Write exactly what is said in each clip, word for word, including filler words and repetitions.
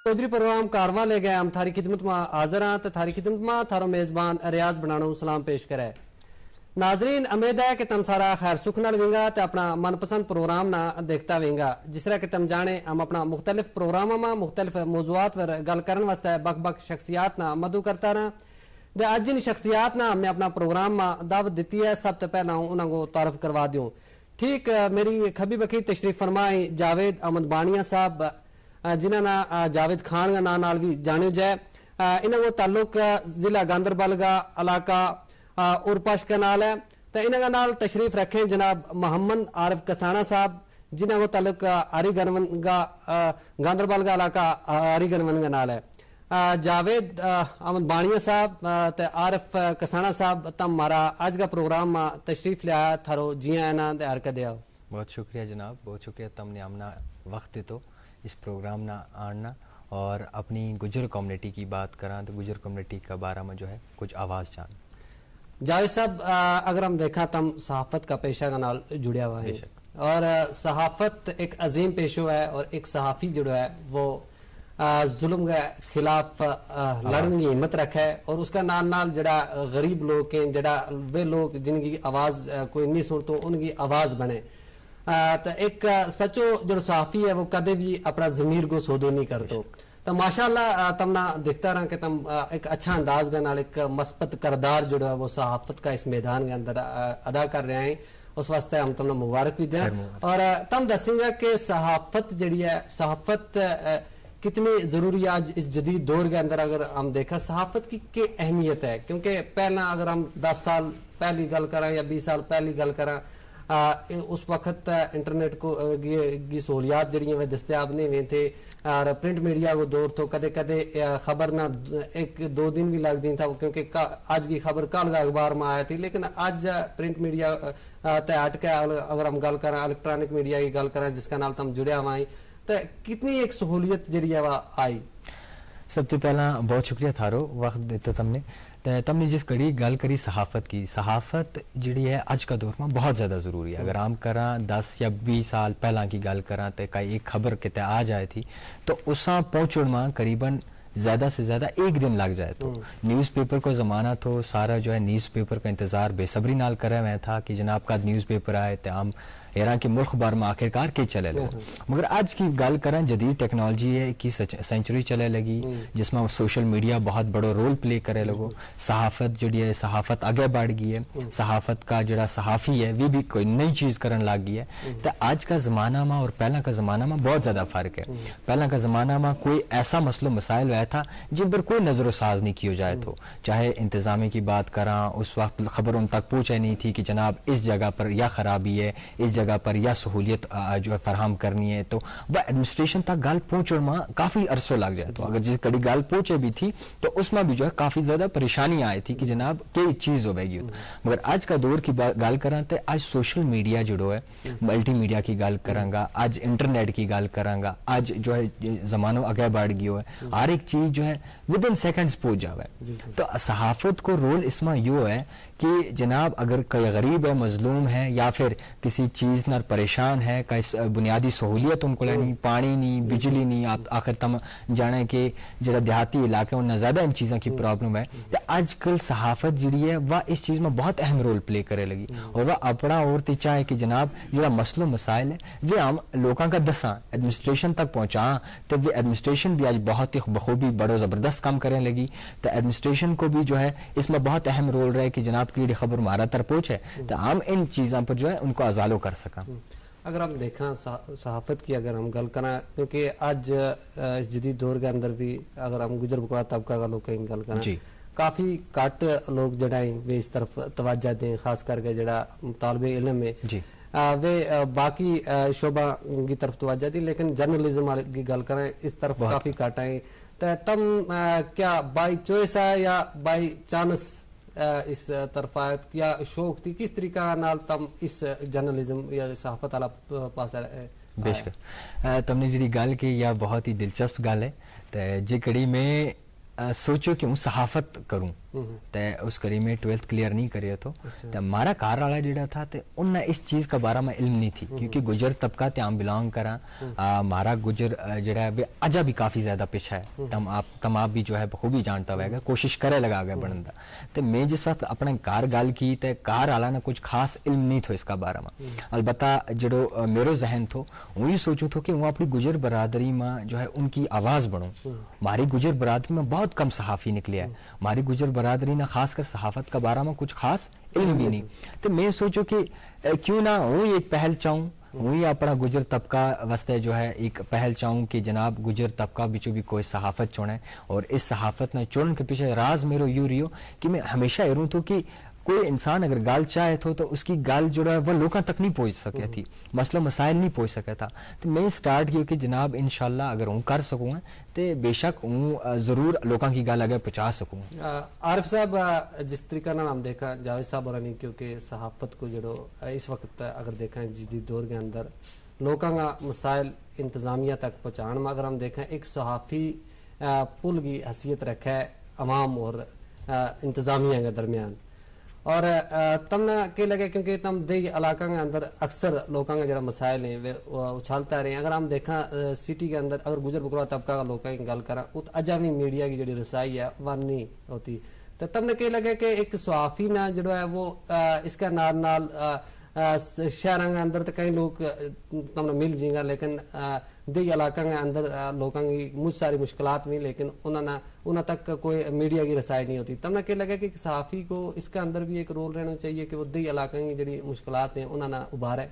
چودھری پروگرام کارواں لے گئے ہم تھاری خدمت ما حاضر ہاں تے تھاری خدمت ما تھارو میزبان ریاض بنانو سلام پیش کرے۔ ناظرین، امید ہے کہ تم سارا خیر سکھ نال وینگا تے اپنا من پسند پروگرام نا دیکھتا وینگا۔ جس طرح کہ تم جانے، ہم اپنا مختلف پروگراماں ما مختلف موضوعات پر گل کرن واسطے بک بک شخصیات نا مدعو کرتا رہا۔ دے اج ان شخصیات نا ہم نے اپنا پروگرام ما دعوت دتی ہے۔ سب تے پہلا ہوں انہاں کو تعارف کروا دیوں۔ ٹھیک میری کھبی بکھی تشریف فرمائیں جاوید احمد بانیا صاحب، جنہاں نا جاوید خان کا ناں نال بھی جانیو جائے۔ انہاں کو تعلق ضلع گاندربل کا علاقہ اورپاش کا نال ہے۔ تے انہاں کا نال تشریف رکھیں جناب محمد عارف کسانہ صاحب، جنہاں کو تعلق ہری گنون کا گاندربل کا علاقہ ہری گنون کا نال ہے۔ جاوید احمد بانیا صاحب تے عارف کسانہ صاحب، تم ہمارا اج کا پروگرام ما تشریف لیا، تھارو جیاں ہے نا دے ہر کدے آؤ۔ بہت شکریہ جناب، بہت شکریہ تم نے ہمنا وقت دیتو اس پروگرام نا آننا اور اپنی گجر کمیونٹی کی بات کراں تو گجر کمیونٹی کا بارہ ما جو ہے کچھ آواز جان۔ جاوید صاحب، اگر ہم دیکھا تم صحافت کا پیشہ کا نال جڑیا ہوا ہے، اور صحافت ایک عظیم پیشو ہے اور ایک صحافی جڑو ہے وہ ظلم کے خلاف لڑن کی ہمت رکھے اور اس کا نال نال جڑا غریب لوگ ہیں، جڑا وہ لوگ جن کی آواز کوئی نہیں سنتو ان کی آواز بنے۔ تو ایک سچو جڑو صحافی ہے وہ کدے بھی اپنا ضمیر کو سودو نہیں کرتو۔ تو ماشاءاللہ تم نا دیکھتا رہا کہ تم ایک اچھا انداز کے نال ایک مثبت کردار جڑو ہے وہ صحافت کا اس میدان کے اندر ادا کر رہے ہیں۔ اس واسطے ہم تم نا مبارک بھی دیں۔ اور تم دسیں گا کہ صحافت جڑی ہے، صحافت کتنی ضروری ہے آج اس جدید دور کے اندر؟ اگر ہم دیکھا صحافت کی کیا اہمیت ہے، کیونکہ پہلا اگر ہم دس سال پہلی گل کراں یا بیس سال پہلی گل کراں، اس وقت انٹرنیٹ کو کی سہولیات جڑی ہیں وہ دستیاب نہیں ہوئے تھے۔ اور پرنٹ میڈیا کو دور تھو، کدے کدے خبر نہ ایک دو دن بھی لگ دیں تھا، کیونکہ اج کی خبر کل کا اخبار ما آیا تھی، لیکن اج پرنٹ میڈیا تے ہٹ کے اگر ہم گل کراں، الیکٹرانک میڈیا کی گل کراں جس کا نال تم جڑیا ہوا ہیں، تو کتنی ایک سہولیت جڑی ہے وہ آئی؟ سب تو پہلا بہت شکریہ تھارو وقت دیتا تم نے۔ تے تم نے جس کڑی گل کری صحافت کی، صحافت جڑی ہے اج کا دور ما بہت زیادہ ضروری ہے۔ اگر ہم کراں دس یا بیس سال پہلا کی گل کراں تے کائی ایک خبر کتے آ جائے تھی تو اساں پہنچن ما قریبا زیادہ سے زیادہ ایک دن لگ جائے تو۔ نیوز پیپر کو زمانہ تھو، سارا جو ہے نیوز پیپر کا انتظار بے صبری نال کرے ہوئے تھا کہ جناب کا نیوز پیپر آئے تے ہم حیران کہ ملک بھر ما آخر کار کے چلے لگو۔ مگر اج کی گل کراں جدید ٹیکنالوجی ہے، اکیس سینچری چلے لگی، جس ما سوشل میڈیا بہت بڑو رول پلے کرے لگو۔ صحافت جڑی ہے، صحافت اگے بڑھ گئی ہے۔ صحافت کا جڑا صحافی ہے وہ بھی کوئی نئی چیز کرن لگ گئی ہے۔ تو آج کا زمانہ ما اور پہلا کا زمانہ ما بہت زیادہ فرق ہے۔ پہلا کا زمانہ ما کوئی ایسا مسئلو مسائل ہویا تھا جن پر کوئی نظر و ساز نہیں کیو جائے تھو۔ چاہے انتظامی کی بات کراں، اس وقت خبر ان تک پہنچے نہیں تھی کہ جناب اس جگہ پر یا خرابی ہے، اس جگہ پر یا سہولیت جو ہے فراہم کرنی ہے، تو وہ ایڈمنسٹریشن تک گل پہنچن ما کافی عرصو لگ جائے۔ تو اگر جس کڑی گل پہنچے بھی تھی تو اس ما بھی جو ہے کافی زیادہ پریشانی آئی تھی کہ جناب کئی چیز ہو بے گی۔ مگر آج کا دور کی گل کراں تے آج سوشل میڈیا جڑو ہے، ملٹی میڈیا کی گل کراں گا، آج انٹرنیٹ کی گل کراں گا، آج جو ہے زمانو اگے بڑھ گیو ہے، ہر ایک چیز جو ہے ودن سیکنڈز پہنچ جاوے۔ تو صحافت کو رول اس ما یوہ ہے کہ جناب اگر کوئی غریب ہے، مظلوم ہے یا پھر کسی چیز نال پریشان ہے، کس بنیادی سہولیت ان کو لینی، پانی نہیں، بجلی نہیں، آخر تم جانے کہ جڑا دیہاتی علاقے انہاں زیادہ ان چیزاں کی پرابلم ہے۔ تے اج کل صحافت جڑی ہے وہ اس چیز ما بہت اہم رول پلے کرے لگی، اور وہ اپنا اور تے چاہے کہ جناب جڑا مسئلو مسائل ہے وہ ہم لوکاں کا دساں، ایڈمنسٹریشن تک پہنچاں، تے وہ ایڈمنسٹریشن بھی اج بہت ہی بخوبی بڑو زبردست کام کریں لگی۔ تے ایڈمنسٹریشن کو بھی جو ہے اس ما بہت اہم رول رہے کہ جناب کی جڑی خبر مارا تر پہنچے، تے ہم ان چیزاں پر جو ہے ان کو ازالو کر سکاں۔ اگر ہم دیکھاں صحافت کی اگر ہم گل کراں، کیونکہ اج اس جدید دور کے اندر بھی اگر ہم گجر بکرا طبقہ کا لوگ کہیں گل کراں، کافی کٹ لوگ جڑا ہیں وہ اس طرف توجہ دیں، خاص کر کے جڑا طالب علم ہے، وہ باقی شعبہ کی طرف توجہ دیں، لیکن جرنلزم کی گل کراں اس طرف کافی کٹ آئیں۔ تے تم کیا بائی چوائس ہے یا بائی چانس اس طرف آئے یا شوق تھی، کس طریقہ نال تم اس جرنلزم یا صحافت والا پاسا؟ بے شک۔ تم نے جڑی گل کی یا بہت ہی دلچسپ گل ہے۔ تے جے کڑی میں سوچو کہ ہوں صحافت کروں، تے اس کری میں ٹویلتھ کلیئر نہیں کریا تھو۔ تے مارا کار والا جڑا تھا تے انہاں اس چیز کا بارا ما علم نہیں تھی کیونکہ گجر طبقہ تے ہم بلانگ کراں۔ مارا گجر جڑا ہے اجا بھی کافی زیادہ پیچھا ہے۔ تم آپ بھی جو ہے بخوبی جانتا ہوئے گا کوشش کرے لگا گیا بنن دا۔ تے میں جس وقت اپنے کار گل کی تے کار والا نا کچھ خاص علم نہیں تھو اس کا بارا ما۔ البتہ جڑو میرو ذہن تھو، وہ یہ سوچو تھو کہ وہ اپنی گجر برادری ما جو ہے ان کی آواز بنو۔ ماری گجر برادری ما بہت کم صحافی نکلیا ہے۔ ماری گجر برادری نا خاص کر صحافت کا بارا ما کچھ خاص علم بھی نہیں۔ تو میں سوچو کہ کیوں نہ ہوں یہ ایک پہل چاہوں، ہوں یہ اپنا گجر طبقہ واسطے جو ہے ایک پہل چاہوں کہ جناب گجر طبقہ بچو بھی کوئی صحافت چنے۔ اور اس صحافت نا چنن کے پیچھے راز میرو یوں رہیو کہ میں ہمیشہ ایروں تھو کہ کوئی انسان اگر گل چاہے تھو تو اس کی گل جڑا ہے وہ لوکاں تک نہیں پہنچ سکے تھی، مسئلہ مسائل نہیں پہنچ سکے تھا۔ تو میں سٹارٹ کیو کہ جناب انشاءاللہ اگر ہوں کر سکوں گا تے بے شک ہوں ضرور لوکاں کی گل اگے پہنچا سکوں۔ عارف صاحب، جس طریقہ نال ہم دیکھاں جاوید صاحب اور نہیں کیونکہ صحافت کو جڑو اس وقت اگر دیکھاں جدید دور کے اندر لوکاں کا مسائل انتظامیہ تک پہنچان ما اگر ہم دیکھاں ایک صحافی پل کی حیثیت رکھے عوام اور انتظامیہ کے درمیان۔ اور تم نا کے لگے کیونکہ تم دیہی علاقہ کے اندر اکثر لوکاں کے جڑا مسائل ہیں وہ اچھالتا رہے ہیں۔ اگر ہم دیکھاں سٹی کے اندر اگر گجر بکروا طبقہ کا لوکاں کی گل کراں ات اجا بھی میڈیا کی جڑی رسائی ہے وہ نہیں ہوتی۔ تو تم نے کے لگے کہ ایک صحافی نا جڑا ہے وہ اس کے نال نال شہراں کے اندر تو کئی لوگ تم نا مل جیں گا لیکن دیہی علاقاں کے اندر لوکاں کی مچ ساری مشکلات وی لیکن انہاں نا انہاں تک کوئی میڈیا کی رسائی نہیں ہوتی۔ تم نا کے لگا کہ صحافی کو اس کے اندر بھی ایک رول رہنا چاہیے کہ وہ دیہی علاقاں کی جڑی مشکلات ہیں انہاں نا ابھارے؟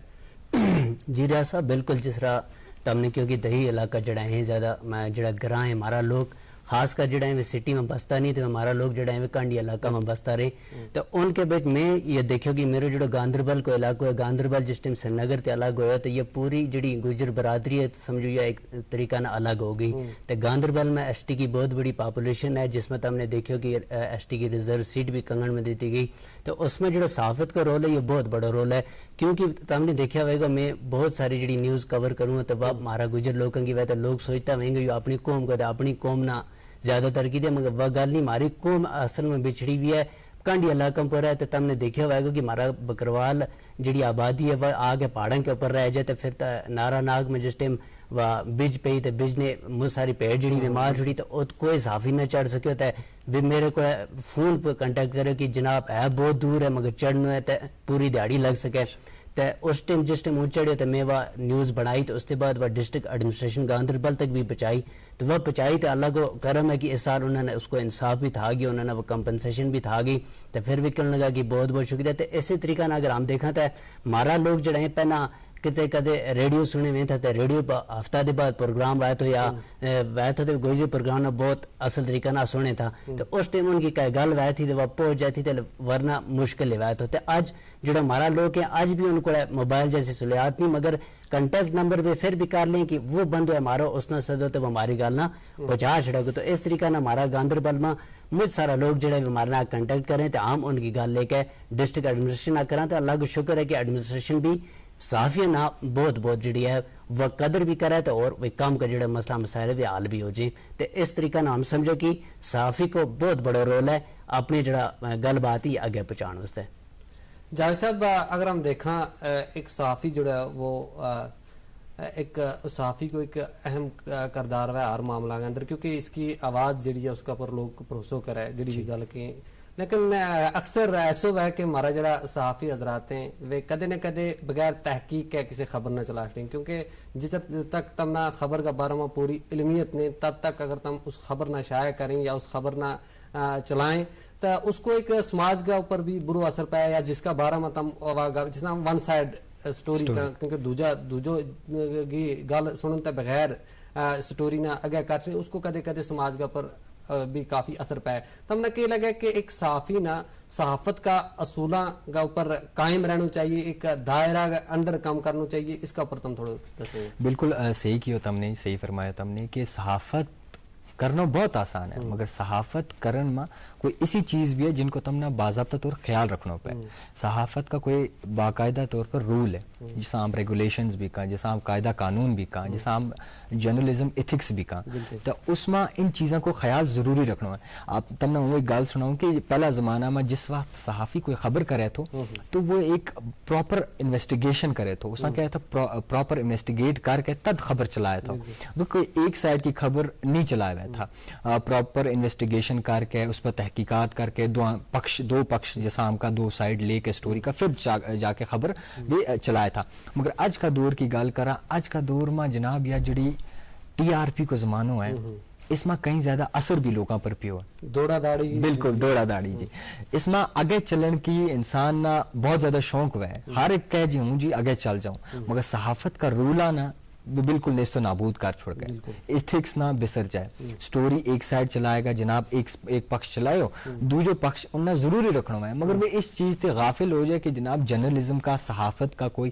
جی ریاض صاحب، بالکل جس طرح تم نے کیونکہ دیہی علاقہ جڑا ہیں زیادہ جڑا گراں ہیں ہمارا لوگ خاص کر جڑا ہیں سٹی ما بستا نہیں تے ہمارا لوگ جڑا ہیں کانڈی علاقہ ما بستا رہے۔ تو ان کے بچ میں یہ دیکھیو کہ میرو جڑو گاندربل کو علاقو ہے گاندربل جس ٹائم سرینگر تے الگ ہویا تو یہ پوری جڑی گجر برادری ہے سمجھو یا ایک طریقہ نا الگ ہو گئی۔ تے گاندربل میں ایس ٹی کی بہت بڑی پاپولیشن ہے جس میں تم نے دیکھیو کہ ایس ٹی کی ریزرو سیٹ بھی کنگن میں دیتی گئی۔ تو اس میں جڑو صحافت کا رول ہے یہ بہت بڑا رول ہے۔ کیونکہ تم نے دیکھیا ہوئے گا میں بہت ساری جڑی نیوز کور کروں تو وہ مارا گجر لوکاں کی وجہ لوگ سوچتا ہوئیں گے اپنی قوم کو اپنی قوم نا زیادہ ترقی دے مگر وہ گل نہیں ماری قوم اصل میں بچھڑی ہوئی ہے۔ کنڈی علاقوں پر ہے تو تم نے دیکھیا ہوئے گا کہ مارا بکروال جڑی آبادی ہے وہ آ کے پہاڑوں کے اوپر رہ جائے تو پھر نارا ناگ میں جس ٹائم وہ بج پئی تو بج نے مجھ ساری پیڑ جڑی نے مار چھڑی تو کوئی صحافی نہ چڑھ سکے ہوتا ہے۔ وی میرے کو فون پر کنٹیکٹ کرے کہ جناب ہے بہت دور ہے مگر چڑھنو ہے تو پوری دیہاڑی لگ سکے۔ تے اس ٹائم جس ٹائم اون چڑھے تے میں وہ نیوز بنائی تے اس تے بعد وہ ڈسٹرکٹ ایڈمنسٹریشن گاندربل تک بھی پہنچائی۔ تے وہ پہنچائی تے اللہ کو کرم ہے کہ اس سال انہوں نے اس کو انصاف بھی تھا گیا انہوں نے وہ کمپنسیشن بھی تھا گئی۔ تے پھر بھی کہنے لگا کہ بہت بہت شکریہ تے اسی طریقہ نا اگر ہم دیکھاں تے مارا لوگ جڑے ہیں پہنا کتے کدے ریڈیو سنے ہوئے تھا تے ریڈیو پر ہفتہ دے بعد پروگرام وائے تھو یا وائے تھو تے گوجری پروگرام نا بہت اصل طریقہ نا سنے تھا۔ تے اس ٹائم ان کی کہہ گل وائے تھی تے وہ پہنچ جاتی تے ورنہ مشکل ہے وائے تھو تے اج جڑا مارا لوگ ہیں اج بھی ان کو موبائل جیسی سلیات نہیں مگر کنٹیکٹ نمبر وی پھر بھی کر لیں کہ وہ بندو ہے مارو اس نا سدو تے وہ ماری گل نا پہنچا چھڑا گو تو اس طریقہ نا مارا گاندربل ما مچ سارا لوگ جڑے بھی مارنا کنٹیکٹ کریں تے ہم ان کی گل لے کے ڈسٹرکٹ ایڈمنسٹریشن نا کراں تے اللہ کو شکر ہے کہ ایڈمنسٹریشن بھی صحافیاں نا بہت بہت جڑی ہے وہ قدر بھی کرے تے اور وہ کم کا جڑا مسئلہ مسائل بھی حل بھی ہو جائیں۔ تے اس طریقہ نا ہم سمجھو کہ صحافی کو بہت بڑا رول ہے اپنی جڑا گل بات ہی اگے پہنچان واسطے۔ جاوید صاحب، اگر ہم دیکھاں ایک صحافی جڑا وہ ایک صحافی کو ایک اہم کردار ہے ہر معاملہ کے اندر کیونکہ اس کی آواز جڑی ہے اس کا پر لوگ بھروسو کرے جڑی بھی گل کی۔ لیکن اکثر ایسو ہے کہ ہمارا جڑا صحافی حضرات ہیں وہ کدے نہ کدے بغیر تحقیق کے کسی خبر نہ چلا سکیں کیونکہ جس تک تم نا خبر کا بارے میں پوری علمیت نے تب تک اگر تم اس خبر نہ شائع کریں یا اس خبر نہ چلائیں تو اس کو ایک سماج کا اوپر بھی برو اثر پایا یا جس کا بارہ ما تم جس نا ون سائیڈ سٹوری کا کیونکہ دوجا دوجو کی گل سنن تے بغیر سٹوری نا اگے کر اس کو کدے کدے سماج کا پر بھی کافی اثر پایا۔ تم نا کے لگے کہ ایک صحافی نا صحافت کا اصولاں کا اوپر قائم رہنو چاہیے ایک دائرہ اندر کم کرنو چاہیے اس کا اوپر تم تھوڑا دسے؟ بالکل صحیح کیو تم نے صحیح فرمایا تم نے کہ صحافت کرنو بہت آسان ہے، مگر صحافت کرن ما کوئی اسی چیز بھی ہے جن کو تم نا باضابطہ طور خیال رکھنو پے۔ صحافت کا کوئی باقاعدہ طور پر رول ہے، جساں ہم ریگولیشنز بھی کہاں، جساں ہم قاعدہ قانون بھی کہاں، جساں ہم جرنلزم ایتھکس بھی کہاں۔ تو اس ما ان چیزاں کو خیال ضروری رکھنو ہے۔ آپ تم نا وہ ایک گل سناؤں کہ پہلا زمانہ ما جس وقت صحافی کوئی خبر کرے تھو، تو وہ ایک پراپر انویسٹیگیشن کرے تھو، اساں کہے تھا پراپر انویسٹیگیٹ کر کے تد خبر چلائے تھو۔ وہ کوئی ایک سائیڈ کی خبر نہیں چلائے ہوئے تھا۔ پراپر انویسٹیگیشن کر کے، اس پر تحقیقات کر کے، دو پکش دو پکش جساں ہم کا دو سائیڈ لے کے اسٹوری کا پھر جا کے خبر بھی چلائے تھا۔ مگر اج کا دور کی گل کراں، اج کا دور ما جناب یا جڑی ٹی آر پی کو زمانو ہے، اس ما کہیں زیادہ اثر بھی لوکاں پر پیو ہے۔ دوڑا داڑی۔ بالکل دوڑا داڑی جی۔ اس ما اگے چلن کی انسان نا بہت زیادہ شوق ہوئے، ہر ایک کہہ جی ہوں جی اگے چل جاؤں، مگر صحافت کا رول آنا وہ بالکل نیست و نابود کر چھوڑ گئے۔ ایتھکس نا بسر جائے۔ سٹوری ایک سائیڈ چلائے گا جناب، ایک ایک پکش چلایو، دوجو پکش انہاں ضروری رکھنو ہے، مگر وہ اس چیز تے غافل ہو جائے کہ جناب جرنلزم کا، صحافت کا کوئی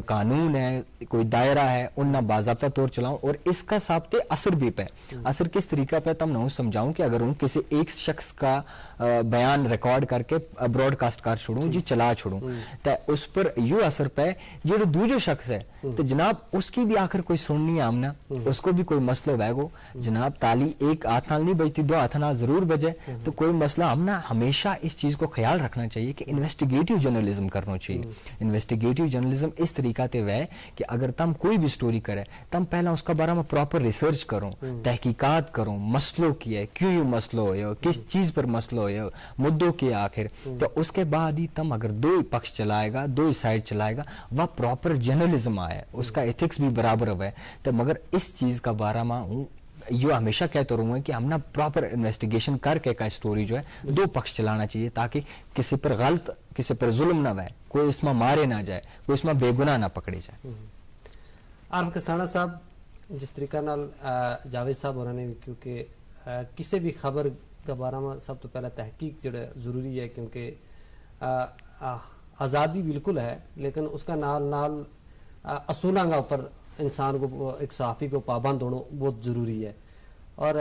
قانون ہے، کوئی دائرہ ہے، انہاں باضابطہ طور چلاؤں اور اس کا سب تے اثر بھی پے۔ اثر کس طریقہ پہ؟ تم نہ سمجھاؤں کہ اگر ہوں کسی ایک شخص کا بیان ریکارڈ کر کے براڈ کاسٹ کر چھوڑوں جی، چلا چھوڑوں، تے اس پر یوہ اثر پے جیڑو دوجو شخص ہے، تو جناب اس کی بھی آخر کوئی سننی ہے ہم نا، اس کو بھی کوئی مسئلو ہوئے گو۔ جناب تالی ایک ہاتھ نال نہیں بجتی، دو ہاتھ نال ضرور بجے۔ تو کوئی مسئلہ ہم نا ہمیشہ اس چیز کو خیال رکھنا چاہیے کہ انویسٹیگیٹو جرنلزم کرنو چاہیے۔ انویسٹیگیٹو جرنلزم اس طریقہ تے ہوئے کہ اگر تم کوئی بھی سٹوری کرے، تم پہلا اس کا بارے ما پراپر ریسرچ کرو، تحقیقات کرو، مسئلو کی ہے، کیوں یوہ مسئلو ہویو، کس چیز پر مسئلو ہویو، مدو کے آخر۔ تو اس کے بعد ہی تم اگر دو ہی پکش چلائے گا، دو ہی سائیڈ چلائے گا، وہ پراپر جرنلزم آئے، اس کا ایتھکس بھی برابر ہوئے۔ تو مگر اس چیز کا بارے ما ہوں یوہ ہمیشہ کہتو رہوں ہے کہ ہم نا پراپر انویسٹیگیشن کر کے کا سٹوری جو ہے دو پکش چلانا چاہیے، تاکہ کسی پر غلط، کسی پر ظلم نہ ہوئے، کوئی اس ما مارے نہ جائے، کوئی اس ما بے گناہ نہ پکڑے جائے۔ عارف کسانہ صاحب، جس طریقہ نال جاوید صاحب ہوراں نے، کیونکہ کسے بھی خبر کا بارہ ما سب تو پہلا تحقیق جڑا ضروری ہے، کیونکہ آزادی بالکل ہے، لیکن اس کا نال نال اصولاں کا اپر انسان کو، ایک صحافی کو پابند ہونو بہت ضروری ہے۔ اور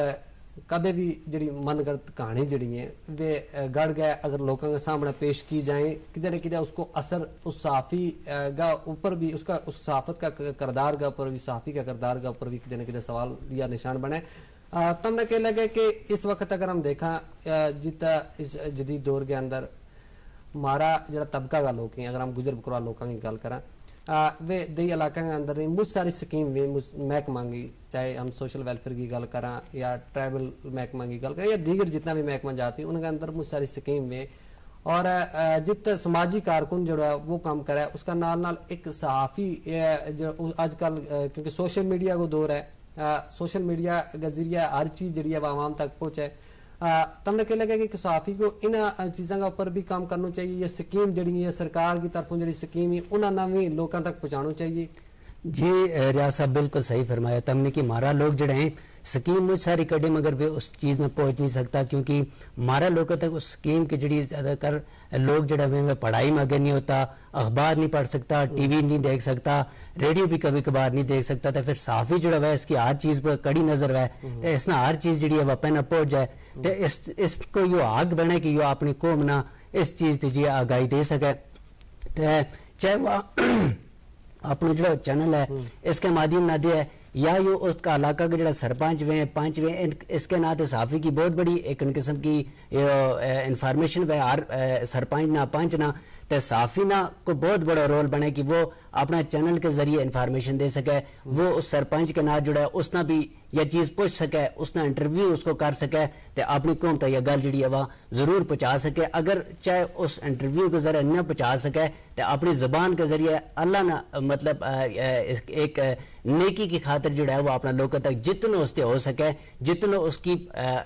کدے بھی جڑی من گڑت کہانی جڑی ہیں، ویہ گڑھ گئے اگر لوکاں کے سامنے پیش کی جائیں، کدے نہ کدے اس کو اثر اس صحافی کا اپر بھی، اس کا، اس صحافت کا کردار کا اپر بھی، صحافی کا کردار کا اپر بھی کدے نہ کدے سوال یا نشان بنے۔ تم نے کہہ لگے کہ اس وقت اگر ہم دیکھاں، جتا اس جدید دور کے اندر مارا جڑا طبقہ کا لوک ہیں، اگر ہم گجر بکروا لوکاں کی گل کراں، ویہ دئی علاقاں کے اندر مچ ساری سکیم ویہ محکماں کی، چاہے ہم سوشل ویلفیئر کی گل کراں یا ٹرائبل محکماں کی گل کراں یا دیگر جتنا بھی محکمہ جاتی ہیں، ان کے اندر مچ ساری سکیم ویہ۔ اور جت سماجی کارکن جڑا وہ کم کرے، اس کا نال نال ایک صحافی، آج کل کیونکہ سوشل میڈیا کو دور ہے، سوشل میڈیا کا ذریعہ ہر چیز جڑی ہے وہ عوام تک پہنچے۔ تم نے کہہ لگا کہ صحافی کو ان چیزاں کا اپر بھی کام کرنو چاہیے، یا سکیم جڑی ہے سرکار کی طرفوں جڑی سکیم ہے انہاں نا بھی لوکاں تک پہنچانو چاہیے؟ جی، ریاض صاحب، بالکل صحیح فرمایا تم نے کہ مارا لوگ جڑے ہیں، سکیم مچ ساری کڈے مگر وہ اس چیز میں پہنچ نہیں سکتا، کیونکہ مارا لوگوں تک اس سکیم کے جڑی زیادہ کر لوگ جڑا ہوئے وہ پڑھائی ما اگے نہیں ہوتا، اخبار نہیں پڑھ سکتا، ٹی وی نہیں دیکھ سکتا، ریڈیو بھی کبھی کبھار نہیں دیکھ سکتا، تو پھر صحافی جڑا ہوئے اس کی ہر چیز پر کڑی نظر ہوئے، تو اس نا ہر چیز جڑی ہے وہ پہنا پہنچ جائے۔ تو اس اس کو یوہ حق بنے کہ یوہ اپنی قوم نا اس چیز تے جی آگاہی دے سکے۔ تو چاہے وہ اپنو جڑا چینل ہے، اس کے مادھیم نہ دے ہے، یا یوہ اس کا علاقہ کا جڑا سرپنچ وے ہیں، پنچ وے ہیں، اس کے ناں تے صحافی کی بہت بڑی ایک قسم کی انفارمیشن وے ہر سرپنچ نا پنچ نا، تے صحافی نا کو بہت بڑا رول بنے کہ وہ اپنا چینل کے ذریعے انفارمیشن دے سکے، وہ اس سرپنچ کے ناں جڑا ہے اس نا بھی یا چیز پوچھ سکے، اس نا انٹرویو اس کو کر سکے، تے اپنی قوم تا یا گل جڑی ہے وہ ضرور پہنچا سکے۔ اگر چاہے اس انٹرویو کے ذریعے نہ پہنچا سکے، تے اپنی زبان کے ذریعے اللہ نا مطلب ایک نیکی کی خاطر جڑا ہے وہ اپنا لوکاں تک جتنو اس تے ہو سکے، جتنو اس کی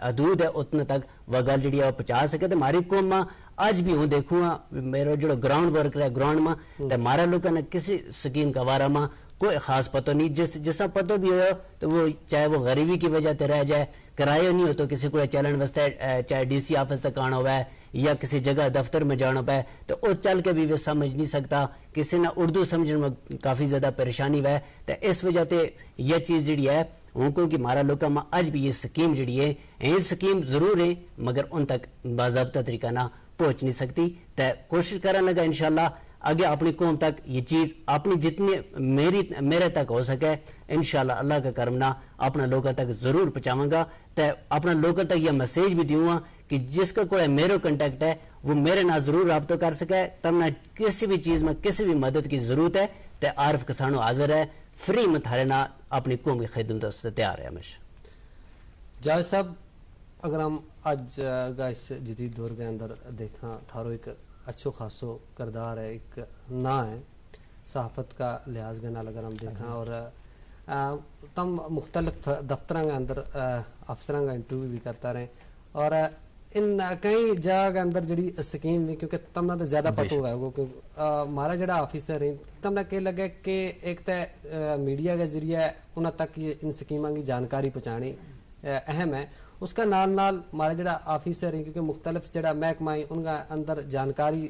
حدود ہے اتنے تک وہ گل جڑی ہے وہ پہنچا سکے۔ تے ماری قوم ما اج بھی ہوں دیکھوں ہاں، میرو جڑو گراؤنڈ ورک رہے گراؤنڈ ما، تے مارا لوکاں نا کسی سکیم کا وارا ما کوئی خاص پتو نہیں۔ جس جسا پتو بھی ہویا تو وہ چاہے وہ غریبی کی وجہ تے رہ جائے، کرایو نہیں ہوتو کسی کو چلن واسطے، چاہے ڈی سی آفس تک آنا ہوئے یا کسی جگہ دفتر میں جانا پے، تو وہ چل کے بھی وہ سمجھ نہیں سکتا۔ کسی نا اردو سمجھنے میں کافی زیادہ پریشانی ہوئے، تو اس وجہ تے یہ چیز جڑی ہے ہوں کہوں کہ مارا لوکاں ما اج بھی یہ سکیم جیڑی ہے، یہ سکیم ضرور ہے، مگر ان تک باضابطہ طریقہ نہ پہنچ نہیں سکتی۔ تے کوشش کرن لگا انشاءاللہ اگے اپنی قوم تک یہ چیز اپنی جتنی میری میرے تک ہو سکے، انشاءاللہ اللہ کا کرم نہ اپنا لوکاں تک ضرور پہنچاواں گا۔ تے اپنا لوکاں تک یہ میسج بھی دیوں گا کہ جس کا کوئی میرو کنٹیکٹ ہے، وہ میرے نال ضرور رابطو کر سکے۔ تم نا کسی بھی چیز ما کسی بھی مدد کی ضرورت ہے، تے عارف کسانو حاضر ہے، فری ما تھارے نال اپنی قوم کی خدمت واسطے تیار ہے ہمیشہ۔ جاوید صاحب، اگر ہم اج کا اس جدید دور کے اندر دیکھاں، تھارو ایک اچھو خاصو کردار ہے، ایک ناں ہے صحافت کا لحاظ کے نال اگر ہم دیکھاں، اور تم مختلف دفتراں کے اندر افسراں کا انٹرویو بھی کرتا رہے، اور ان کئی جگہ کے اندر جڑی سکیم بھی، کیونکہ تم نا تو زیادہ پتو ہوگا، کیونکہ مارا جڑا آفیسر ہیں، تم نا کہہ لگے کہ ایک تے میڈیا کے ذریعے انہاں تک یہ ان سکیماں کی جانکاری پہنچانی اہم ہے۔ اس کا نال نال مارا جڑا آفیسر ہیں، کیونکہ مختلف جڑا محکمہ ہیں، ان کا اندر جانکاری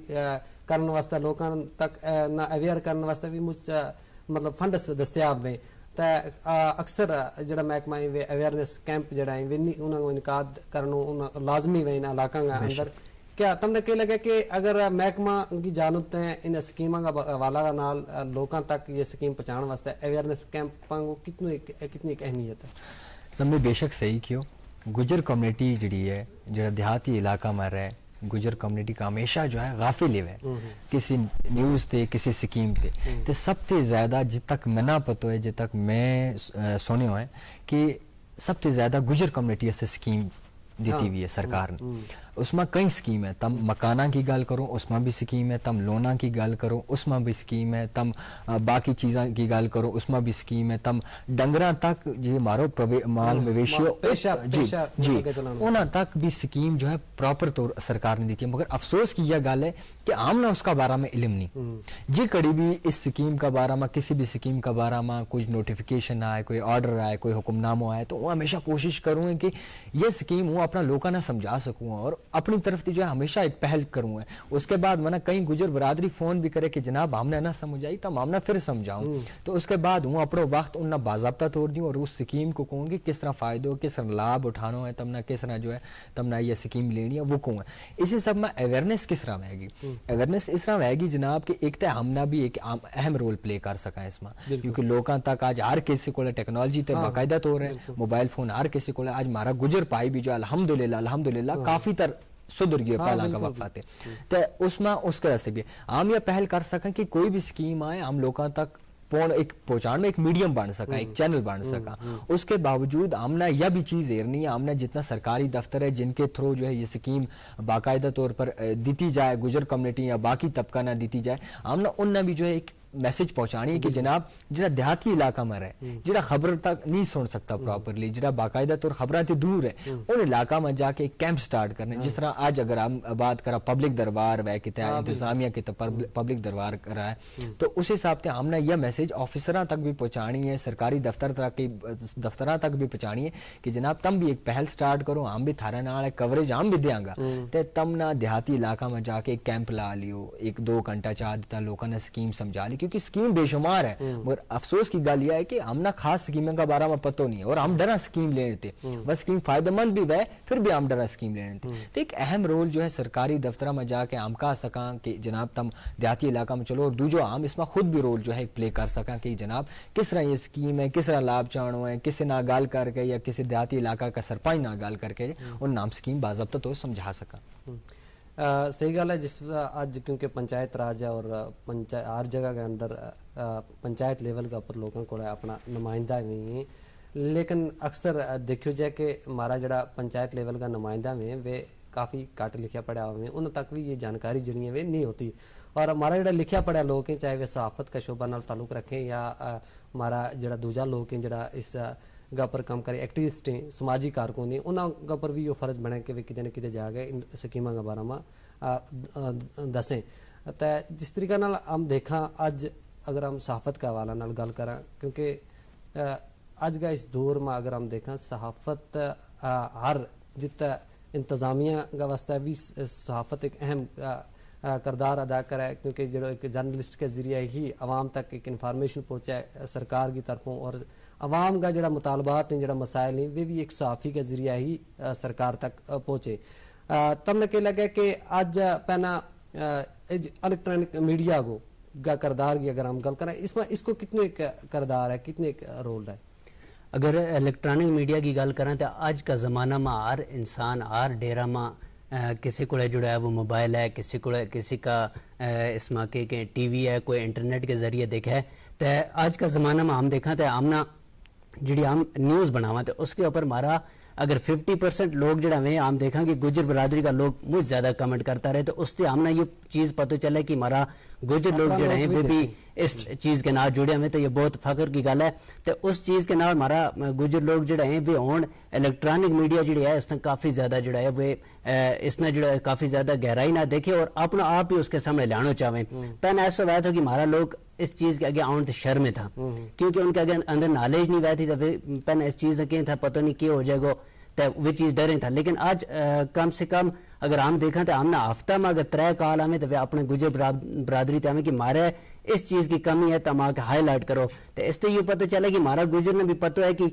کرن واسطے لوکاں تک نہ اویئر کرن واسطے بھی مجھ مطلب فنڈس دستیاب ہیں۔ تے اکثر جڑا محکمہ ہیں وہ اویئرنس کیمپ جڑا ہیں وہ انہاں کو انعقاد کرنو لازمی وے انہاں علاقاں کا اندر۔ کیا تم نے کہہ لگا کہ اگر محکمہ کی جانب تے ان سکیماں کا حوالہ کا نال لوکاں تک یہ سکیم پہنچان واسطے اویئرنس کیمپاں کو کتنی ایک کتنی ایک اہمیت ہے؟ سمجھے بے شک صحیح کیو۔ گجر کمیونٹی جڑی ہے، جڑا دیہاتی علاقہ ما رہے، گجر کمیونٹی کا ہمیشہ جو ہے غافل ہی ہوئے کسی نیوز تے، کسی سکیم تے۔ تے سب تے زیادہ جت تک منا پتو ہے، جت تک میں سنے ہوئے کہ سب تے زیادہ گجر کمیونٹی اس تے سکیم دیتی ہوئی ہے سرکار نے۔ اس ما کئی سکیم ہے، تم مکاناں کی گل کرو، اس ما بھی سکیم ہے، تم لوناں کی گل کرو، اس ما بھی سکیم ہے، تم باقی چیزاں کی گل کرو، اس ما بھی سکیم ہے، تم ڈنگراں تک، جی مارو مال مویشی ہو، جی جی، انہاں تک بھی سکیم جو ہے پراپر طور سرکار نے دیتی ہے۔ مگر افسوس کی یہ گل ہے کہ عام نا اس کا بارہ ما علم نہیں۔ جی کڑی بھی اس سکیم کا بارہ ما، کسی بھی سکیم کا بارہ ما کچھ نوٹیفکیشن آئے، کوئی آرڈر آئے، کوئی حکم نامو آئے، تو وہ ہمیشہ کوشش کروں ہے کہ یہ سکیم وہ اپنا لوکاں نا سمجھا سکوں اور اپنی طرف تے جو ہے ہمیشہ ایک پہل کروں ہے۔ اس کے بعد منا کئی گجر برادری فون بھی کرے کہ جناب ہم نے نہ سمجھ آئی، تو ہم نا پھر سمجھاؤں۔ تو اس کے بعد ہوں اپنو وقت انہاں باضابطہ توڑ دیوں اور اس سکیم کو کہوں کہ کس طرح فائدو، کس طرح لابھ اٹھانو ہے، تم نا کس طرح جو ہے تم نا یہ سکیم لینی ہے وہ کہوں ہے۔ اسی سب ما اویئرنس کس طرح ہوئے گی؟ اویئرنس اس طرح ہوئے گی جناب کہ ایک تے ہم نا بھی ایک اہم رول پلے کر سکاں اس ما، کیونکہ لوکاں تک آج ہر کسی کو ٹیکنالوجی تے باقاعدہ طور ہے، موبائل فون ہر کسی کو۔ آج مارا گجر پائی بھی جو الحمدللہ الحمدللہ کافی تر سدھر گیو پہلا کا وقفہ تے۔ تے اس ما اس کے راستے بھی ہم یہ پہل کر سکاں کہ کوئی بھی سکیم آئے ہم لوکاں تک پہنچان میں ایک میڈیم بن سکاں، ایک چینل بن سکاں۔ اس کے باوجود ہم نا یہ بھی چیز ہیرنی ہے، ہم نا جتنا سرکاری دفتر ہے جن کے تھرو جو ہے یہ سکیم باقاعدہ طور پر دیتی جائے، گجر کمیونٹی یا باقی طبقہ نا دیتی جائے، ہم نا ان نا بھی جو ہے ایک میسج پہنچانی ہے کہ جناب، جڑا دیہاتی علاقہ ما رہے، جڑا خبر تک نہیں سن سکتا پراپرلی، جڑا باقاعدہ طور خبراں تے دور ہے، ان علاقہ ما جا کے ایک کیمپ سٹارٹ کرنے، جس طرح آج اگر ہم بات کرا پبلک دربار وے کتے انتظامیہ کے پبلک دربار کرا ہے، تو اس حساب تے ہم نا یہ میسج آفیسراں تک بھی پہنچانی ہے، سرکاری دفتر تک، دفتراں تک بھی پہنچانی ہے کہ جناب تم بھی ایک پہل سٹارٹ کرو، ہم بھی تھارا نال ہے، کوریج ہم بھی دیاں گا۔ تے تم نا دیہاتی علاقہ ما جا کے ایک کیمپ لا لیو، ایک دو گھنٹہ چاہ دیتا، لوکاں نا سکیم سمجھا لی، کیونکہ سکیم بے شمار ہے۔ مگر افسوس کی گل یہ ہے کہ ہم نا خاص سکیموں کا بارہ ما پتو نہیں ہے اور ہم ڈرا سکیم لینے تے، بس سکیم فائدہ مند بھی وے، پھر بھی ہم ڈرا سکیم لینے تے۔ تو ایک اہم رول جو ہے سرکاری دفتراں ما جا کے ہم کہہ سکاں کہ جناب تم دیہاتی علاقہ ما چلو، اور دوجو ہم اس ما خود بھی رول جو ہے ایک پلے کر سکاں کہ جناب کس طرح یہ سکیم ہے، کس طرح لابھ چانو ہے، کسے نال گل کر کے یا کسے دیہاتی علاقہ کا سرپنچ نال گل کر کے ان نام سکیم باضابطہ تو سمجھا سکاں۔ صحیح گل ہے، جس اج کیونکہ پنچایت راج ہے اور ہر جگہ کے اندر پنچایت لیول کے اپر لوکاں کو اپنا نمائندہ وی ہیں، لیکن اکثر دیکھیو جائے کہ مارا جڑا پنچایت لیول کا نمائندہ وی ہیں وہ کافی کٹ لکھیا پڑھیا ہوئے ہیں، انہوں تک بھی یہ جانکاری جڑی ہیں وہ نہیں ہوتی۔ اور مارا جڑا لکھیا پڑھیا لوک ہیں، چاہے وہ صحافت کا شعبہ نال تعلق رکھیں یا مارا جڑا دوجا لوک ہیں جڑا اس گا پر کم کریں، ایکٹیوسٹ ہیں، سماجی کارکن ہیں، انہاں گا پر بھی یوہ فرض بنے کہ وہ کدے نہ کدے جا کے ان سکیماں کا بارہ ما دسیں۔ تے جس طریقہ نال ہم دیکھاں اج اگر ہم صحافت کا حوالہ نال گل کراں، کیونکہ اج کا اس دور ما اگر ہم دیکھاں صحافت ہر جت انتظامیہ کا واسطہ بھی صحافت ایک اہم کردار ادا کرے، کیونکہ جیڑو ایک جرنلسٹ کے ذریعہ ہی عوام تک ایک انفارمیشن پہنچے سرکار کی طرفوں، اور عوام کا جیڑا مطالبات ہیں، جیڑا مسائل ہیں، وہ بھی ایک صحافی کے ذریعہ ہی سرکار تک پہنچے۔ تم نے کہہ لگا کہ اج پہنا الیکٹرانک میڈیا کو کا کردار کی اگر ہم گل کریں، اس میں اس کو کتنے کردار ہے، کتنے رول ہے؟ اگر الیکٹرانک میڈیا کی گل کریں تو اج کا زمانہ ما ہر انسان ہر ڈیرا ما کسی کو جڑا ہے وہ موبائل ہے، کسی کو کسی کا اس ما کے ٹی وی ہے، کوئی انٹرنیٹ کے ذریعے دیکھے۔ تو اج کا زمانہ ما ہم دیکھاں تو ہم نا جڑی ہم نیوز بناواں تو اس کے اوپر ہمارا اگر ففٹی پرسنٹ لوگ جڑا ہوئے ہم دیکھاں کہ گجر برادری کا لوگ مجھ زیادہ کمنٹ کرتا رہے تو اس سے ہم نا یہ چیز پتو چلے کہ ہمارا گجر لوگ جڑا ہیں وہ بھی اس چیز کے نال جڑیا ہوئے تو یہ بہت فخر کی گل ہے۔ تو اس چیز کے نال ہمارا گجر لوگ جڑا ہیں وہ ہون الیکٹرانک میڈیا جڑی ہے اس نے کافی زیادہ جڑا ہے وہ اس نے جڑا ہے کافی زیادہ گہرائی نہ دیکھے اور اپنا آپ ہی اس کے سامنے لانا چاہویں۔ پہنا ایسا ہوا تھا کہ ہمارا لوگ اس چیز کے اگے آؤن تے شرم تھا، کیونکہ ان کے اگے اندر نالج نہیں ہوئی تھی۔ پہنا اس چیز نے کہیں تھا پتو نہیں کیا ہو جائے گو۔ تے وہ چیز ڈریں تھا، لیکن اج کم سے کم اگر ہم دیکھاں تو ہم نا ہفتہ ما اگر ترے کال آویں تو وہ اپنے گجر برادری تے آویں کہ مارے اس چیز کی کمی ہے تو ہم آ کے ہائی لائٹ کرو۔ تو اس تے یوہ پتو چلے کہ مارا گجر نے بھی پتو ہے کہ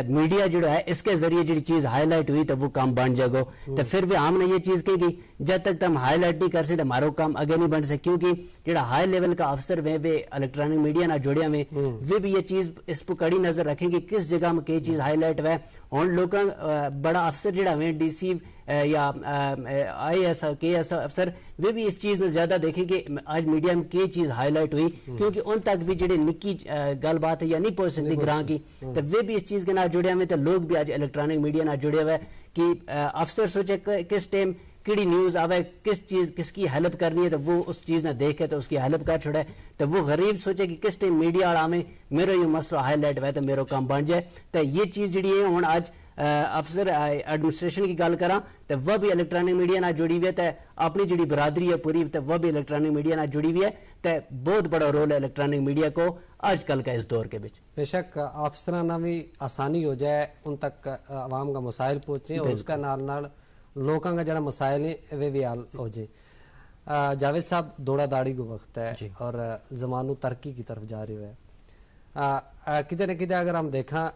میڈیا جڑو ہے اس کے ذریعے جڑی چیز ہائی لائٹ ہوئی تو وہ کم بن جائے گو۔ تو پھر بھی ہم نے یہ چیز کہیں کہ جد تک تم ہائی لائٹ نہیں کرسیں تو ہمارو کم اگے نہیں بن سکے، کیونکہ جڑا ہائی لیول کا افسر ویں ویں الیکٹرانک میڈیا نا جڑیا ویں، ویں بھی یہ چیز اس پو کڑی نظر رکھیں کہ کس جگہ میں کئی چیز ہائی لائٹ ہوئے۔ ہن لوکاں بڑا افسر جڑا ویں ڈی سی یا آئی ایس کے ایس افسر، ویں بھی اس چیز نا زیادہ دیکھیں کہ اج میڈیا میں کئی چیز ہائی لائٹ ہوئی، کیونکہ ان تک بھی جڑے نکی گل بات ہے یا نہیں پہنچ سکتی گراں کی۔ تو ویں بھی اس چیز کے نال جڑیا ویں تو لوگ بھی اج الیکٹرانک میڈیا نال جڑیا ہوئے کہ افسر سوچے کس ٹائم کیڑی نیوز آوے، کس چیز کس کی ہیلپ کرنی ہے تو وہ اس چیز نا دیکھ کے تو اس کی ہیلپ کر چھوڑے۔ تو وہ غریب سوچے کہ کس ٹائم میڈیا آڑا آویں، میرو یوہ مسئلو ہائی لائٹ ہوئے تو میرو کم بن جائے۔ تو یہ چیز جڑی ہے ہن اج افسر ایڈمنسٹریشن کی گل کراں تو وہ بھی الیکٹرانک میڈیا نال جڑی ہوئی ہے، تو اپنی جڑی برادری ہے پوری تو وہ بھی الیکٹرانک میڈیا نال جڑی ہوئی ہے۔ تو بہت بڑا رول ہے الیکٹرانک میڈیا کو اج کل کا اس دور کے بچ۔ بے شک افسراں نا بھی آسانی ہو جائے، ان تک عوام کا مسائل پہنچیں اور اس کا نال نال لوکاں کا جڑا مسائل ہیں وہ بھی حل ہو جائیں۔ جاوید صاحب، دوڑا داڑی کو وقت ہے اور زمانو ترقی کی طرف جا رہی ہے۔ کدے نہ کدے اگر ہم دیکھاں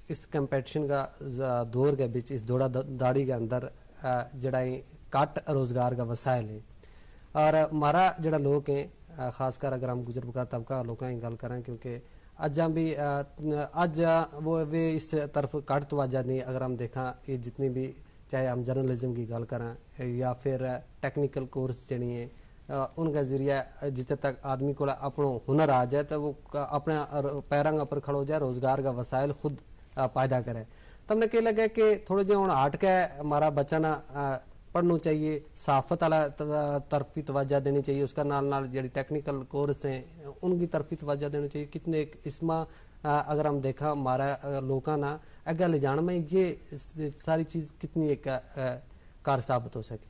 اس کمپیٹیشن کا دور کے بچ اس دوڑا داڑی کے اندر جڑا ہیں کٹ روزگار کا وسائل ہیں اور ہمارا جڑا لوک ہیں، خاص کر اگر ہم گجر بکرا طبقہ لوکاں کی گل کریں، کیونکہ اج ہم بھی اج وہ اس طرف کٹ توجہ نہیں۔ اگر ہم دیکھاں یہ جتنی بھی چاہے ہم جرنلزم کی گل کراں یا پھر ٹیکنیکل کورس جڑی ہیں، ان کا ذریعہ جتھے تک آدمی کو اپنو ہنر آ جائے تو وہ اپنے پیراں کا اپر کھڑو جائے، روزگار کا وسائل خود پیدا کرے۔ تم نے کہہ لگا کہ تھوڑے جے ہن ہٹ کے ہمارا بچہ نا پڑھنو چاہیے، صحافت والا طرف بھی توجہ دینی چاہیے، اس کا نال نال جڑی ٹیکنیکل کورس ہیں ان کی طرف بھی توجہ دینی چاہیے۔ کتنے اس ما اگر ہم دیکھاں ہمارا لوکاں نا اگے لے جان میں یہ ساری چیز کتنی ایک کار ثابت ہو سکے؟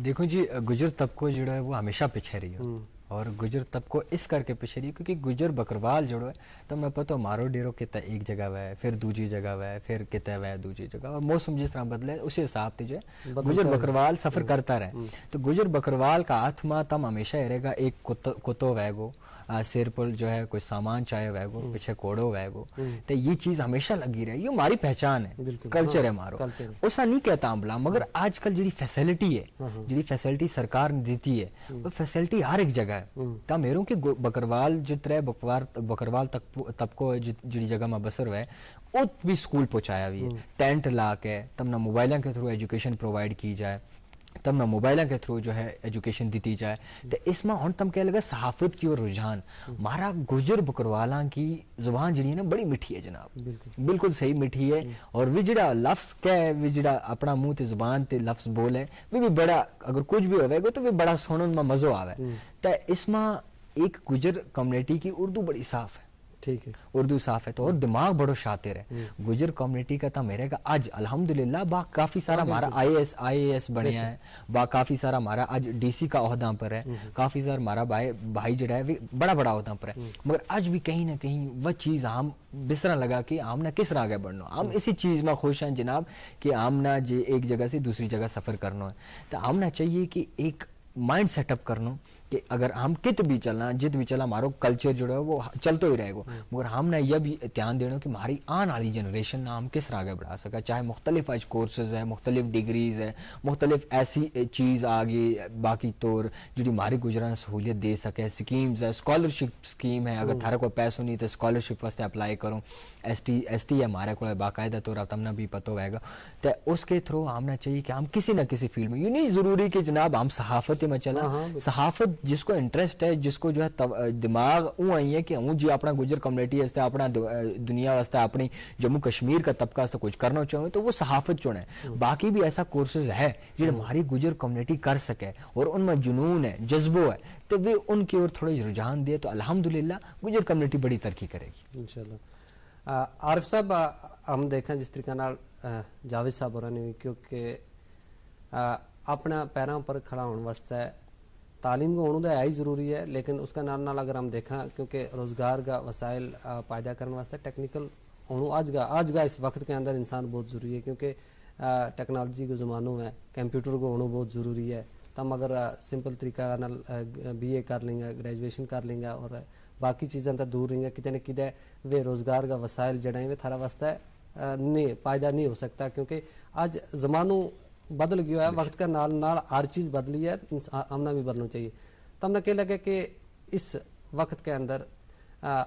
دیکھو جی، گجر طبقو جڑو ہے وہ ہمیشہ پچھے رہی ہو۔ اور گجر طبقو اس کر کے پچھے رہی ہو کیونکہ گجر بکروال جڑو ہے تو میں پتو مارو ڈیرو کتا ایک جگہ ہوئے، پھر دوجی جگہ ہوئے، پھر کتا ہوئے دوجی جگہ، اور موسم جس طرح بدلے اسی حساب تے جو ہے گجر بکروال سفر کرتا رہے۔ تو گجر بکروال کا ہاتھ ما تم ہمیشہ رہے گا ایک کتو ہوئے گو، سیر پر جو ہے کوئی سامان چاہے ہوئے گو، پچھے کوڑو ہوئے گو۔ تو یہ چیز ہمیشہ لگی رہے، یہ ہماری پہچان ہے، کلچر ہے ہمارو۔ اسا نہیں کہتا ہم بلا، مگر آج کل جڑی فیسلٹی ہے، جڑی فیسلٹی سرکار نے دیتی ہے، وہ فیسلٹی ہر ایک جگہ ہے۔ تم ہیروں کہ بکروال جترے بکروال طبقو ہے جڑی جگہ ما بسر ہوئے، ات بھی سکول پہنچایا ہوئی ہے، ٹینٹ لا کے تم نا موبائلوں کے تھرو ایجوکیشن پرووائیڈ کی جائے، تم نا موبائلاں کے تھرو جو ہے ایجوکیشن دیتی جائے۔ تے اس ما ہن تم کہہ لگا صحافت کی اور رجحان، مارا گجر بکروالاں کی زبان جڑی ہے نا، بڑی مٹھی ہے جناب۔ بالکل صحیح مٹھی ہے۔ اور وی جڑا لفظ کہہ وی جڑا اپنا منہ تے زبان تے لفظ بولے، وی بڑا، اگر کچھ بھی ہوئے گو تو وی بڑا سنن ما مزو آوے۔ تے اس ما ایک گجر کمیونٹی کی اردو بڑی صاف ہے۔ ٹھیک ہے۔ اردو صاف ہے تو اور دماغ بڑو شاطر ہے۔ گجر کمیونٹی کا تھا میرے کا اج الحمدللہ با کافی سارا ہمارا آئی اے ایس آئی اے ایس بنیا ہے، با کافی سارا ہمارا اج ڈی سی کا عہدہ پر ہے، کافی سارا ہمارا بھائی جڑا ہے بڑا بڑا عہدہ پر ہے۔ مگر اج بھی کہیں نہ کہیں وہ چیز ہم بسرا لگا کہ ہم نہ کس طرح آگے بڑھنا، ہم اسی چیز میں خوش ہیں جناب، کہ ہم نہ جے ایک جگہ سے دوسری جگہ سفر کرنا ہے۔ تو ہم نہ چاہیے کہ ایک مائنڈ سیٹ اپ کرنو کہ اگر ہم کت بھی چلنا جت بھی چلنا ہمارو کلچر جو ہے وہ چلتو ہی رہے گو۔ مگر ہم نا یہ بھی دھیان دینو کہ ہماری آن والی جنریشن نا ہم کس طرح آگے بڑھا سکا، چاہے مختلف اج کورسز ہے، مختلف ڈگریز ہے، مختلف ایسی چیز آ گئی، باقی طور جو ہماری گزران سہولیت دے سکے، سکیمز ہے، اسکالرشپ سکیم ہے، اگر تھارے کو پیسو نہیں تو اسکالرشپ واسطے اپلائی کرو۔ ایس ٹی ایس ٹی ہمارے کو باقاعدہ طور پر تم نا بھی پتو ہوئے گا۔ تے اس کے تھرو ہم نا چاہیے کہ ہم کسی نہ کسی فیلڈ میں یوں نہیں ضروری کہ جناب ہم صحافت میں چلیں۔ صحافت جس کو انٹرسٹ ہے، جس کو جو ہے دماغ اوں آئی ہے کہ ہوں جی اپنا گجر کمیونٹی واسطے اپنا دنیا واسطے اپنی جموں کشمیر کا طبقہ واسطے کچھ کرنا چاہوں تو وہ صحافت چنے۔ باقی بھی ایسا کورسز ہے جو ہماری گجر کمیونٹی کر سکے اور ان میں جنون ہے، جذبو ہے، تو وہ ان کی اور تھوڑے رجحان دے تو الحمدللہ گجر کمیونٹی بڑی ترقی کرے گی۔ انشاءاللہ۔ عارف صاحب، ہم دیکھاں جس طریقے نال جاوید صاحب ہوراں نے وی کیونکہ اپنا پیراں اپر کھڑا ہون واسطے تعلیم کو ہونو دا ہے ہی ضروری ہے، لیکن اس کا نال نال اگر ہم دیکھاں کیونکہ روزگار کا وسائل پیدا کرن واسطے ٹیکنیکل ہونو آج کا آج کا اس وقت کے اندر انسان بہت ضروری ہے کیونکہ ٹیکنالوجی کو زمانو ہے، کمپیوٹر کو ہونو بہت ضروری ہے۔ تم اگر سمپل طریقہ نال بی اے کر لیں گا، گریجویشن کر لیں گا اور باقی چیزاں تا دور رہیں گا کدے نہ کدے ویہ روزگار کا وسائل جڑا ہیں ویہ تھارا واسطے نہیں پائدہ نہیں ہو سکتا کیونکہ اج زمانو بدل گیو ہے، وقت کا نال نال ہر چیز بدلی ہے۔ ہم نا بھی بدلنا چاہیے۔ تم نا کہہ لگے کہ اس وقت کے اندر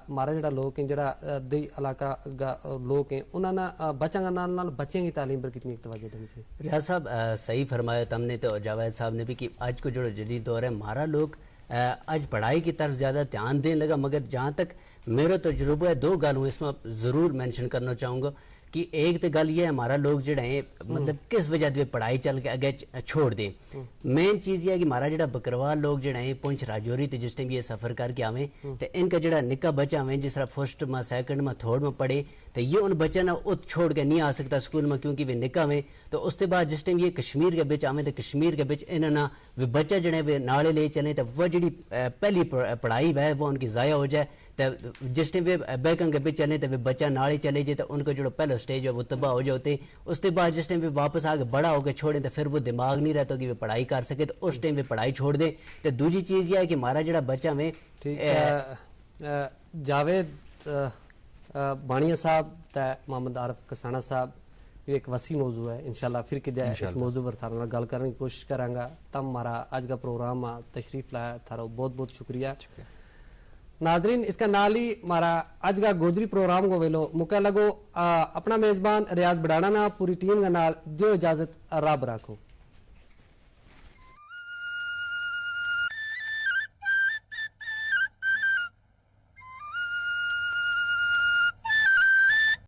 مارا جڑا لوگ ہیں جڑا دئی علاقہ کا لوگ ہیں انہاں نا بچاں کا نال نال بچیاں کی تعلیم پر کتنی توجہ دینی چاہیے؟ ریاض صاحب، صحیح فرمایا تم نے تو جاوید صاحب نے بھی کہ اج کو جڑو جدید دور ہے مارا لوگ اج پڑھائی کی طرف زیادہ دھیان دین لگا، مگر جہاں تک میرو تجربو ہے دو گل ہوں اس ما ضرور مینشن کرنو چاہوں گا کہ ایک تے گل یہ ہے ہمارا لوگ جیڑا ہیں مطلب کس وجہ دے پڑھائی چل کے اگے چھوڑ دیں۔ مین چیز یہ ہے کہ ہمارا جیڑا بکروال لوگ جیڑا ہیں پنچ راجوری تے جس ٹائم یہ سفر کر کے آویں تے ان کا جیڑا نکا بچہ آویں جس طرح فرسٹ ما سیکنڈ ما تھرڈ ما پڑھیں تے یہ ان بچہ نا ات چھوڑ کے نہیں آ سکتا سکول ما کیونکہ وہ نکا آویں۔ تو اس تے بعد جس ٹائم یہ کشمیر کے بچ آویں تے کشمیر کے بچ انہاں نا وہ بچہ جیڑا ہیں وہ نالے لے چلیں تے وہ جیڑی پہلی پڑھائی وے وہ ان کی ضائع ہو جائے۔ تے جس ٹائم ویہ بیکاں کے بچ چلیں تے ویہ بچہ نال ہی چلے جائے تے ان کو جیڑو پہلو سٹیج ہے وہ تباہ ہو جاتے ہیں۔ اس تے بعد جس ٹائم ویہ واپس آ کے بڑا ہو کے چھوڑیں تے فر وہ دماغ نہیں رہتا کہ ویہ پڑھائی کر سکے تے اس ٹائم ویہ پڑھائی چھوڑ دیں۔ تے دوجی چیز یہ ہے کہ مارا جیڑا بچہ میں ٹھیک ہے۔ جاوید بانیا صاحب تے محمد عارف کسانہ صاحب یہ ایک وسیع موضوع ہے، انشاءاللہ فر کدے اس موضوع پر تھارا نال گل کرنے کی کوشش کراں گا۔ تم مارا اج کا پروگرام تشریف لایا تھارو بہت بہت شکریہ۔ ناظرین اس کا نال ہی مارا اج کا گودری پروگرام کو ویلو مکہ لگو۔ اپنا میزبان ریاض بڑھانا نا پوری ٹیم کا نال دیو اجازت، رب رکھو۔